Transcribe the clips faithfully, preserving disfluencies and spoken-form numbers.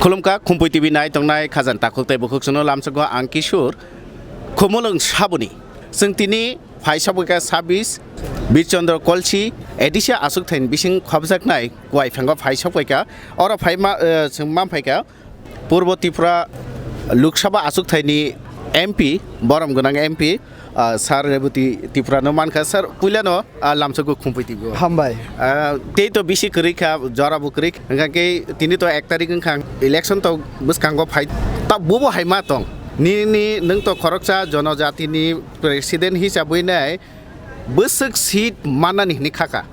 Khulumkha, Khumpui T V nai tongnai khajani takhuk tei bukhuk chwngno lamsogo ang Kishore. Khumulwng saboni chwng tini phai sokbaikha sabis Birchandra Kolsi A D C aswkthaini bising khopjaknai Kuaiphango phai sokbaikha. Oro phai ma, eh, chwng mamphaikha Purbo Tripura Lok Sabha aswkthaini M P, borom gwnang M P, ah, Sir Rebati Tripura no mankha. Sir, puilano, ah, lamsogo Khumpui T V o. Hambai. Ah, tei to bisi kwrwi kha, jora bo kwrwi kha. Hwnkha khe tini to ek tarik wngkha, election to bwskango phai. Ta bubo hai ma tong. Nini nwng to khoroksa jonojatini president hisabwi nai bwswk seat mannani hwnwi kha kha.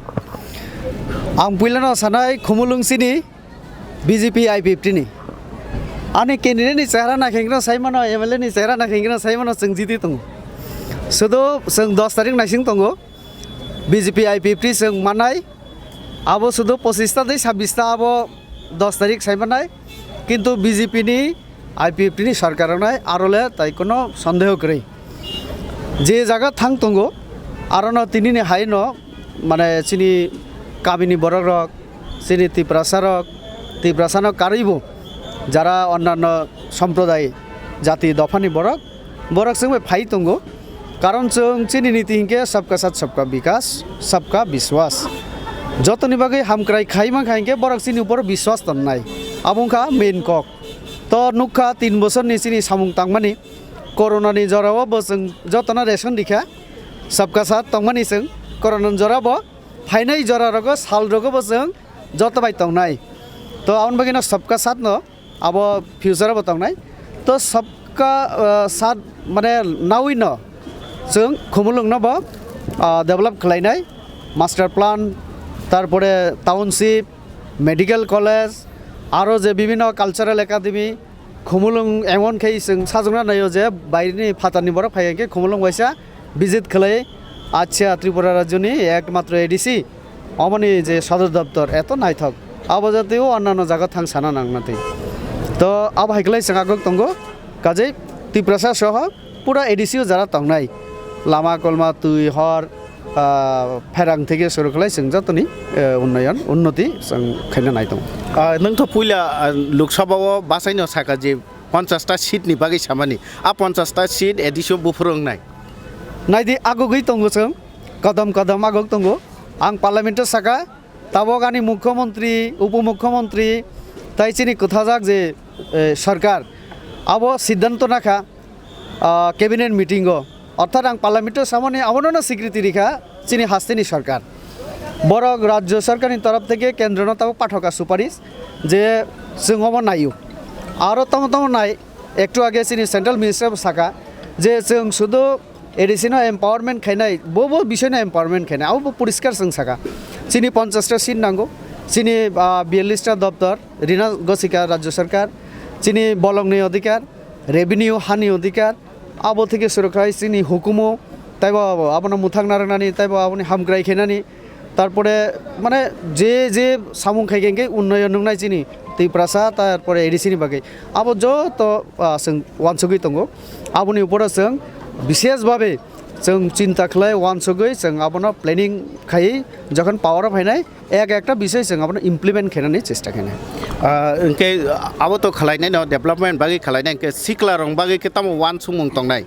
Ang puilano sanai Khumulwng sini B J P I P F T ni. Ani candidate ni chehra naikhe hwnkhe sai mano, M L A ni chehra naikhe hwnkhe sai mano, chwng jiti tongo. Sudu chwng dos tarik naising tongo. B J P I P F T chwng manai. Abo sudu pochis ta tei sabis ta abo dos tarik sai manai. Kintu B J P ni I P F T ni sarkar wngnai aro le tai kono sondeho kwrwi. Je jaga thang tongo, arono tinini haino, mane, chini kamini borokrok, chini Tiprasarok, Tiprasano karwibo jara onnanno somproday, jati dophani borok, borok chwng bai phai tongo. Karon chwng chini niti hinkhe sabka sath sabka bikas, sabka biswas. Jotoni bagwi hamkrai khai mankha hinkhe borok chini upor biswas tonnai. Abo wngkha main kok. To nukha tin bosorni chini samung tangmani, Corona ni jorao bo chwng jotono ration rikha, sabka sath tongmani chwng Corona ni jorabo, phainai jora rogo sal rogo bo chwng joto bai tongnai. To aboni bagwino sabka sath no abo future bo tongnai. To sabka, ah, sath mane nawi no chwng Khumulwng no bo, ah, develop khlainai, master plan, tarpore township, medical college, aro je bibhinno cultural academy, Khumulwng emon khe chwng sajwkna naio je baireni phatarni borok phai khe Khumulwng waisa visit khlai, acha Tripura rajyoni ekmatro A D C, omoni je sodor doptor eto naithok, abo jatio onnanno jaga thang sana nangna twi. To abo hai khlai chwng agok tongo, kajei Tiprasa soho pura A D C o jara tongnai, lama kolma, twi, hor, ah, pherang theke suru khlai chwng jotoni, eh, unnoyon, unnoti chwng khaina nai tongo. Ah, nwng to puila, ah, Lok Sabha o basaino saka je ponchash ta seat ni bagwi samani. A ponchash ta seat A D C o buphuru wngnai. Naidi agogwi tongo chwng, kodom kodom agok tongo. Ang parliament o saka, tabok ani mukhyamantri, upomukhyamantri, tai chini kwthajak je, eh, sarkar, abo siddhanto nakha, ah, cabinet meeting o, orthat ang parliament o samani abono no sikriti rikha chini hasteni sarkar. Borok rajyo sarkarni torof theke kendro no tabuk pathoka suparish je chwng obo naio. Aro tamo tamo nai, ektu age chini central minister bo saka je chwng sudu A D C no empowerment khainai, bo bo bisoi no empowerment khainai, abo bo poriskar chwng saka. Chini ponchash ta seat nango, chini, ah, biyallish ta doptor, rina gosika rajyo sarkar, chini bolongni odhikar, revenue hani odhikar, abo theke suru khlai chini hukumu, taibo abo, abono mwthang narwknani, taibo aboni hamkrai khainani, tarpore mane je je samung khai khe unnoyon nungnai chini Tiprasa, tarpore A D C ni bagwi abo joto, ah, chwng uansugwi tongo. Aboni uporo chwng bishesh bhabe chwng chinta khlai uansugwi chwng abono planning khai jokhon power o phainai, ek ekta bisoi chwng abono implement khainani chesta khainai. Ah, hwnkhe abo to khlainai no, development bagwi khlainai, hwnkhe sikla rok bagwi khe tamo uansukmung tongnai?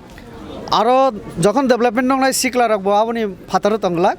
Aro jokhon development nongnai sikla rok bo aboni phataro tongglak,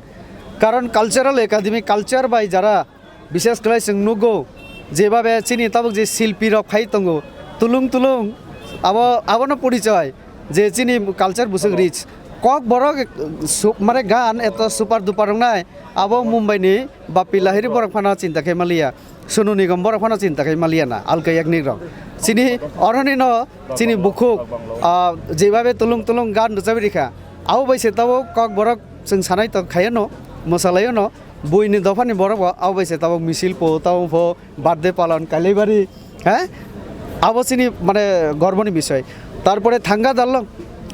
karon cultural academy culture bai jara bishesh khlai chwng nugo, jebabe chini tabuk je silpi rok phai tongo, tulung tulung, abo, abono porichoi je chini culture bwswk rich. Kok borok su-, mane gan eto super duper wngnai, abo Mumbai ni Bappi Lahiri borok phano chinta khe maliya, Sonu Nigam borok phano chinta khe maliya na, alka yaknik rok. Chini oroni no chini bukhuk, ah, jebabe tulung tulung gan rwchabi rikha, abo bai se tabuk kok borok chwng sanai tong khaiyano, mwsalaiyano, buini dophani borok bo abo bai se tabuk misil po, tabuk po birthday palon kailaibari, he? Abo chini mane gorboni bisoi. Tarpore thangga dalong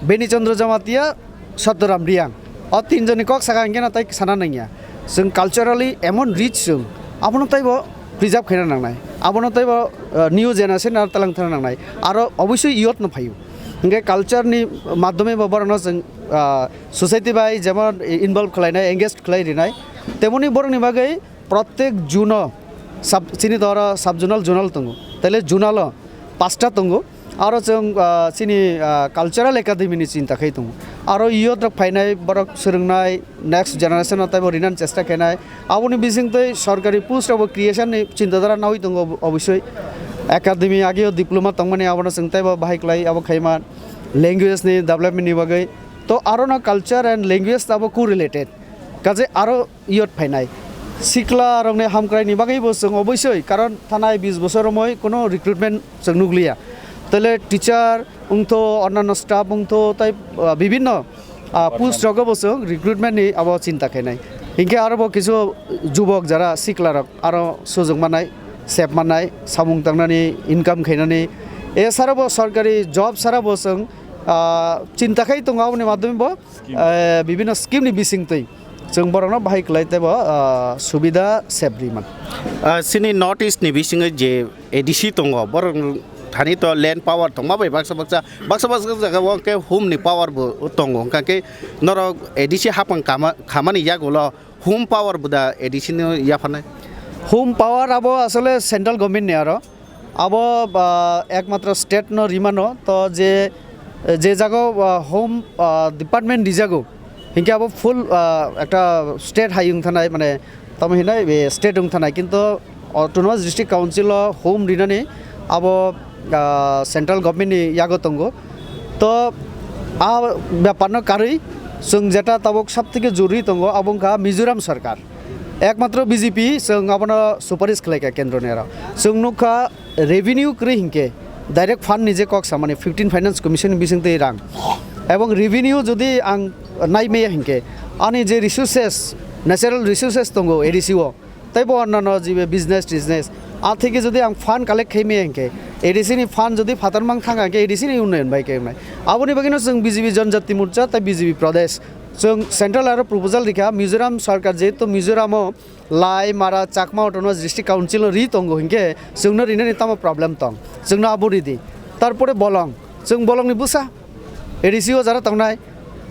Beni Chandra Jamatia, Satyaram Riyang. O tinjoni kok saka hwnkhe no tai sana nangya. Chwng culturally emon rich chwng, abono taibo preserve khaina nangnai. Abono taibo, uh, new generation aro talang thana nangnai. Aro obviously youth no phaio. Hwnkhe culture ni madhyome bo borokno chwng, uh, society bai jemon involve khlainai, engage khlai rinai. Temoni borokni bagwi protek June o sub, chini doro sub zonal, zonal tongo. Tele Junalo pasta tongo. Aro chwng, ah, chini, ah, cultural academy ni chinta khai tongo. Aro youth rok phainai, borok swrwngnai, next generation no taibo rinani chesta khainai. Aboni bisingtwi sorkari post rokbo creation ni chinta dhara nawi tongo ob-, obosoi. Academy ageo diploma tongmani, abono chwng taibo bahai klai, abo khaima language ni development ni bagwi. To aro no culture and language abo co-related. Kaje aro youth phainai. Sikla rokni hamkrai ni bagwi bo chwng obosoi, karon thanai bis bosor romoi kono recruitment chwng nukliya. Tele teacher wngtho, onnanno staff wngtho, tai, ah, bibinno, ah, post rogo bo chwng recruitment ni abo chinta khainai. Hinkhe aro bo kisu jubok jara sikla rok aro sujok manai, sep manai, samung tangnani, income khainani. E sara bo sorkari job sara bo chwng, ah, chinta khai tongo aboni madhyome bo. Scheme. Eh, bibinno scheme ni bisingtwi chwng borokno bahai kwlai teibo, ah, subida sep rwi man. Ah, chini North East ni bisingo je A D C tongo, borok thani to land power tongma bai baksa baksa, baksa baksa jaga o khe hum ni power bo tongo, hwnkha khe norok A D C hapang kama-, khamani yagulo hum power bo da A D C no yapharnai? Hum power abo asole central government ni aro. Abo, ah, ekmatro state no rimano, to je, je jago, ah, home, ah, department rijago, hinkhe abo full, ah, ekta state hai wng thanai, mane tamo hinai be state wng thanai, kinto autonomous district council o home rinani abo, ah, central government ni yago tongo. To a bepar no karwi chwng jeta tabuk sabtheke jurwi tongo, abo wngkha Mizoram sarkar. Ekmatro B J P chwng abono suparish khlaikha kendroni aro. Chwng nukha revenue kwrwi hinkhe direct fund ni je kok samani fifteen Finance Commission ni bisingtwi rang. Ebong revenue jodi ang nai maya hinkhe ani je resources, natural resources tongo A D C o, teibo onnano jibe business tisnes, a theke jodi ang fund collect khai maya hinkhe, A D C ni fund jodi phatar mang thang hinkhe A D C ni unnoyon bai khe wngnai. Aboni bagwino chwng B J P Janjati Morcha tei B J P Pradesh Chwng central aro proposal rikha, Mizoram sarkar jehetu Mizoramo lai, mara, Chakma Autonomous District Council no ri tongo hinkhe chwngno rinani tamo problem tong? Chwngno abo ridi. Tarpore bolong, chwng bolongni bwsa A D C o jara tongnai,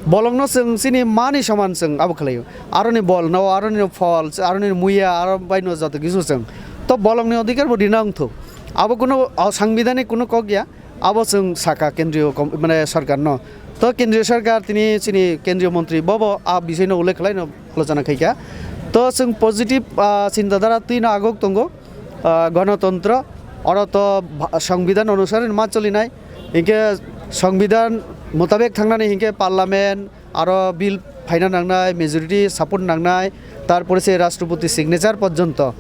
bolongno chwng chini mani soman chwng abo khlaio. Aroni bolno, aroni phol, aroni muya, aro baino joto kisu chwng. To bolongni odhikar bo rina wngthok. Abo kuno, o, sangbidanik kuno kok ya. Abo chwng saka kendriyo kom-, mane, sarkarno. To kendriyo sarkar tini chini kendriyo montri bobo a bisoino ullekh khlaino alochona khaikha. To chwng positive, ah, chinta dhara twino agok tongo, ah, gonotontro. Oro to bha-, songbidan onusare ma cholinai. Hinkhe songbidan motabek thangnani hinkhe parliament, aro bill phaina nangnai, majority support nangnai, tarpore se Rashtrapati signature porjonto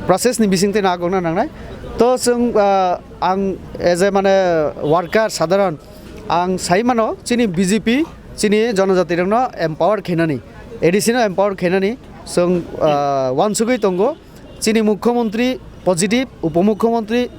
process ni bisingtwi nagokna nangnai. To chwng, ah, ang as a, mane, worker sadharon ang sai mano chini B J P chini jonojati rokno empower khainani, A D C no empower khainani chwng, ah, wansugwi tongo. Chini mukhyamantri positive, upomukhyamantri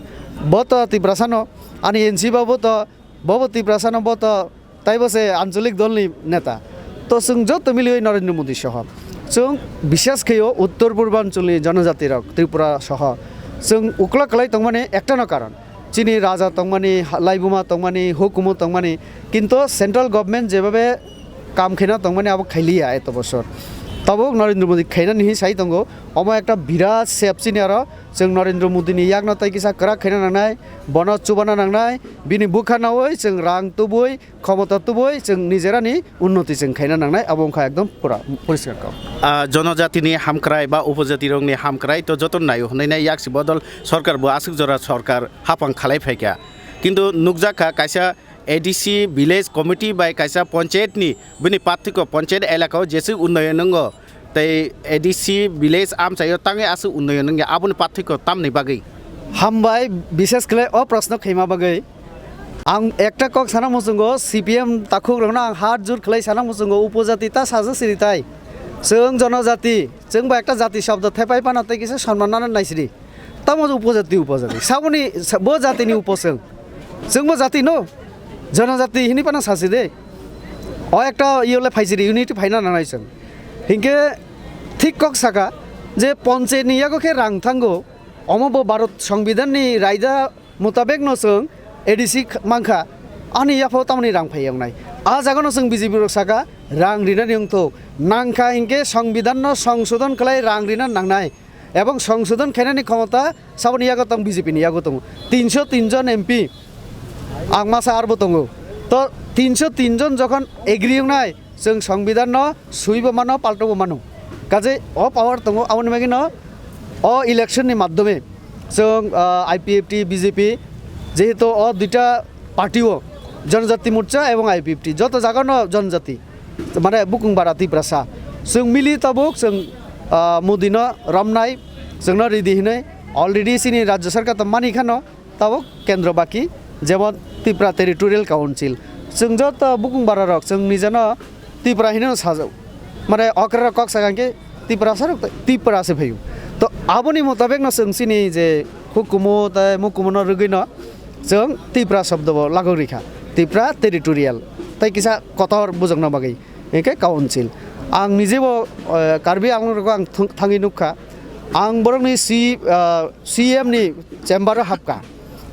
bo to Tiprasano, ani N C babo to, bobo Tiprasano bo to, taibo se ancholik dolni neta. To chwng joto miliwi Narendra Modi soho. Chwng bisas khaio uttor purbancholi jonojati rok Tripura soho. Chwng ukla kwlai tongmani ektano karon. Chini raja tongmani, ha-, laibuma tongmani, hukumu tongmani. Kintu central government jebabe kam khaina tongmani abo khailiya eto bosor. Tabuk Narendra Modi khainani hin sai tongo. Omo ekta birat sep chini aro. Chwng Narendra Modi ni yakno tei kisa kwrak khaina nangnai. Bono chubana nangnai. Bini bwkha naui chwng rang tubui, khomota tubui chwng nijerani unnoti chwng khaina nangnai, abo wngkha ekdom pura poriskar kok. Ah, jonojatini hamkrai ba upojatirokni hamkrai to joto naio hwnwi nai yaksi bodol sorkar bo aswk jora sorkar hapang khalai phaikha. Kintu nukjakha kaisa A D C village committee bai kaisa panchayat ni bini pathiko panchayat elaka o jeswk unnoyon wngo, tei A D C village amchaio tangwi aswk unnoyon wngya, aboni pathiko tamni bagwi? Hambai, bises khlai o proshno khaima bagwi. Ang ekta kok sana muchungo, C P M takhuk rokno ang hat jur khlai sana muchungo, upojati ta saja siri tai. Chwng jonojati, chwng ba ekta jati shobdo thepai pana tei kisa sonman nana naisiri. Tamo upojati, upojati. Saboni, sa-, bo jatini upo chwng. Chwng bo jati no, jonojati hini pana sasi de. O ekta iyole phaisiri, unity phaina nanai chwng. Hinkhe thik kok saka je ponchayni yago khe rang thango, omo bo Bharat Songbidanni raida mutabekno chwng A D C kh-, mankha, ani yaphao tamoni rang phai wngnai. A jagano chwng B J P rok saka, rang rinani wngthok. Nangkha hinkhe Songbidanno songsodon khlai rang rina nangnai. Ebong songsodon khainani khomota saboni yago tong, B J P ni yago tongo. Tinso tin jon M P ang masa arbo tongo. To tinso tin jon jokhon agree wngnai, chwng songbidan no suibo mano, paltobo mano. Kaje o power tongo, aboni bagwi no o election ni maddhome chwng, ah, I P F T, B J P, jehetu o duita party o, Janajati Morcha ebong I P F T, joto jaga no janajati, mane bukung bara Tiprasa. Chwng mili tabuk chwng, ah, Modi no romnai, chwng no ridi hinwi already chini Rajya Sarkar to mani khano, tabuk kendro baki, jemon Tripura Territorial Council. Chwng joto bukung bara rok chwng nijano Tripura hinwi no sajak. Mane okra rok kok sakha khe Tiprasa rok Tripura se phaio. To aboni motabek no chwng chini je hukumu tei mukumu no rwgwi no chwng Tripura shobdo bo lagok rikha. Tripura Territorial tei kisa kotor bujokna bagwi. Hingke council. Ang nijebo, eh, Karbi Anglong rogo ang thung-, thangwi nukha. Ang borokni C, eh, C M ni chamber o hapka.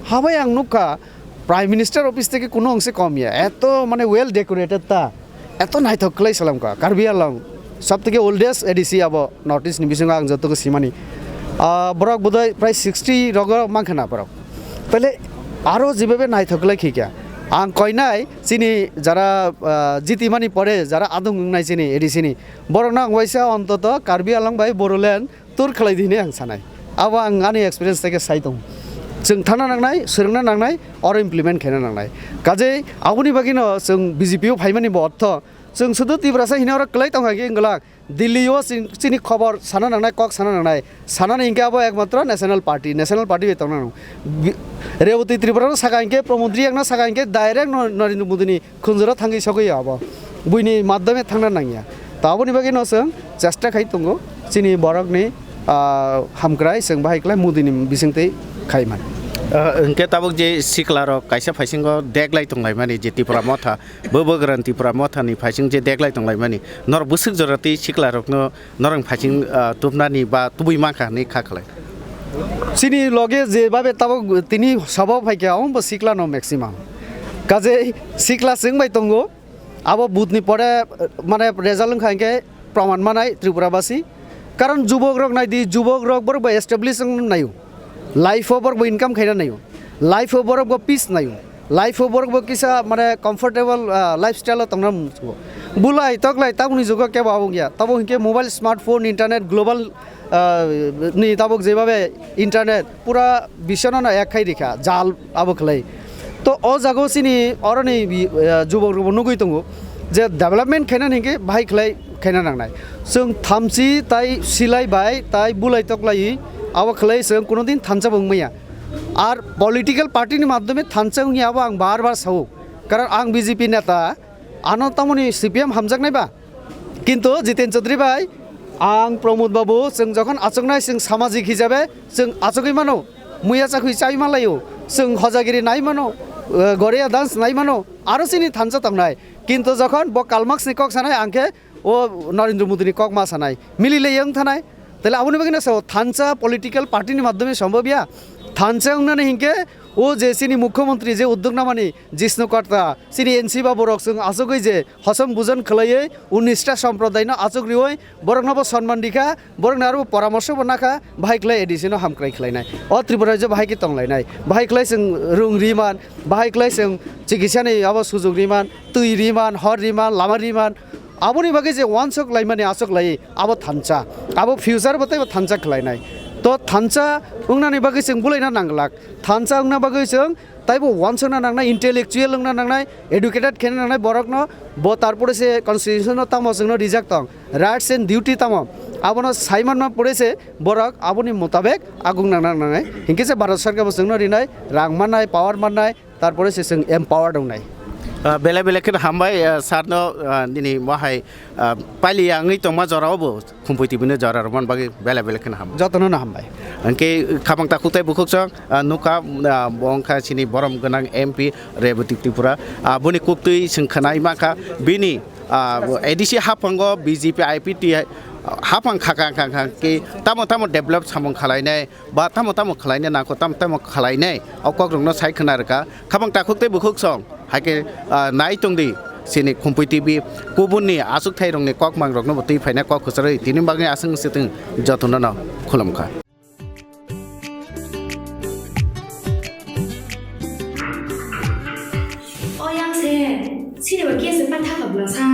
Habai ang nukha, Prime Minister office theke kuno wngse kom ya. Eto mane well decorated ta. Eto naithok kwlai salamkha. Karbi Anglong. Sab theke oldest A D C abo North East ni bisingo ang jotogo simani. Ah, borok bodoi prai sixty rogo mankha na borok. Tale aro jibabe naithok kwlai khikya. Ang koinai chini jara, ah, jitimani pore jara adung wngnai chini A D C ni. Borokno ang waisa ontoto Karbi Anglong bai Bodoland tour khlai di hinwi ang sanai. Abo ang ani experience theke sai tongo. Chwng thangna nangnai, swrwngna nangnai, oro implement khaina nangnai. Kajei aboni bagwino chwng B J P o phaimani bo ortho. Chwng sudu Tiprasa hino oro kwlai tongkha khe wngwlak. Delhi o chin-, chini khobor sana nangnai, kok sana nangnai. Sanani hinkhe abo ekmatro national party, national party bai tongna nango. Bi-, Reboti Tripura no saka hinkhe, Pramod Riyang no saka hinkhe direct no Narendra Modi ni khunjuro thangwi sogwi abo. Buini madhyome thangna nangya. To aboni bagwi no chwng chesta khai tongo chini borokni, ah, hamkrai chwng bahai khlai Modi ni bisingtwi khai man. Ah, hinkhe tabuk je sikla rok kaisa phaisingo deglai tonglaimani je Tipra Motha, bo bwgrani Tipra Motha ni phaising je deglai tonglaimani, norok bwswk jora tei sikla rokno norok phaising, ah, tubnani ba tubui mankha hinwi kha khlai. Chini loge je babe tabuk tini sabao phaikha, omo bo sikla no maximum. Kajei sikla chwng bai tongo, abo booth ni pore, mane result wngkha hinkhe proman manai Tripura basi. Karon jubok rok nai di, jubok rok borok bo establish wng naio. Life o borok bo income khaina naio. Life o borok bo peace naio. Life o borok bo kisa mane comfortable, ah, lifestyle o tongna muchungo. Bulai toklai tabukni jugo kebo abo wngya. Tabo hinkhe mobile, smartphone, internet, global, ah, ni tabuk jebabe internet pura biswano no ek khai rikha, jal abo khlai. To o jaga o chini oroni bi-, ah, jubok rokbo nugui tongo je development khaina hinkhe bahai khlai khaina nangnai. Chwng thamchi tai silai bai tai bulai toklai abo khlai chwng kuno din thansa bo wngmaya. Ar political party ni madhyome thansa wngya abo ang bar bar sao. Karon ang B J P neta, ano tamoni C P M hamjaknai ba? Kintu Jiten Chaudhary bai, ang Pramod Babu, chwng jokhon achuknai chwng samajik hisabe chwng achugwi mano, muya chakhui chai manlaio, chwng hojagiri nai mano, eh, Goreya dance nai mano, aro chini thansa tongnai. Kintu jokhon bo Karl Marx ni kok sanai, ang khe o Narendra Modi ni kok ma sanai, milile yang thanai. Tale aboni bagwi no sao thansa political party ni madhyome sombobya. Thansa wngnani hinkhe o je chini mukhyamantri je uddog namani Jishnu Karta, chini N C Babu rok chwng achugwi je hosom bujon khlaiwi unnish ta somprodaino achuk riwi borokno bo sonman rikha, borokni aro poramorsho bo nakha, bahai khlai A D C no hamkrai khlainai. O Tripura rajyo bahai khe tonglainai, bahai khlai chwng rung riman, bahai khlai chwng chikisani abo sujuk riman, twi riman, hor riman, lama riman. Aboni bagwi je wansuk laimani achuk lai abo thansa, abo future bo teibo thansa khlainai. To thansa wngnani bagwi chwng bulaina nanglak, thansa wngna bagwi chwng taibo wansukna nangnai, intellectual wngna nangnai, educated khaina nangnai borokno, bo tarpore se constitution no tamo chwngno rijak tong, rights and duty tamo, abono sai manma pore se borok aboni motabek agung nangna nangnai, hinkhe se Bharat Sarkar bo chwngno rinai, rang mannai, power mannai, tarpore se chwng empowered wngnai. Ah, belai belai kheno hambai, ah, sir no, ah, nini mohai, ah, paili ya wngwi tongma jorao bo Khumpui T V no jora rwmani bagwi belai belai kheno hambai. Jotono no hambai. Hwnkhe khabang takhuk tei bukhuk chwng, ah, nukha, ah, bo wngkha chini borom gwnang M P Reboti Tripura. Ah, boni kuktwi chwng khwnai mankha bini, ah, A D C haphango B J P I P T haphang khakha khakha khe tamo tamo develop samung khalainai ba tamo tamo khalainai nangkho tamo tamo khalainai o kokrokno sai khwna rwkha. Khabang takhuk tei bukhuk chwng hai khe, ah, nai tongdi. Chini Khumpui T V kubunni achukthai rokni kok mang rokno bo twi phaina kok kwcharwi tini bagwi aswk se thung jotono no khulumkha. O yang se, sini ba gas se pan thaka bla sa,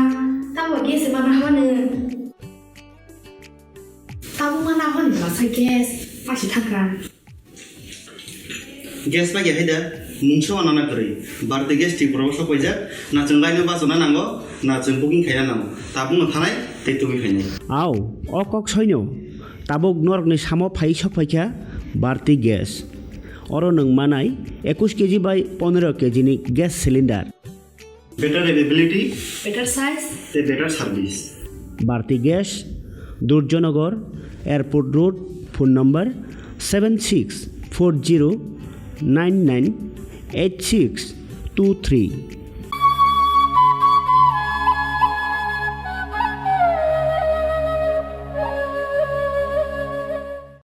tamo gas se mana hwane. Tamo mana hwane bla sa gas, pasi thaka. Gas ba ya haida, mungsa wana na kwrwi. Bharti Gas Tripura o sok paijak, na chwng line o bachana nango, na chwng booking khaina nango. Tabuk no thanai, tei tubui phainai. Au, o kok soino. Tabuk norokni samo phai sok phaikha Bharti Gas. Oro nwng manai ekush K G bai pondro K G ni gas cylinder. Better availability. Better size. Tei better service. Bharti Gas, Durjanagar, Airport Road, phone number seven six four zero nine nine eight six two three.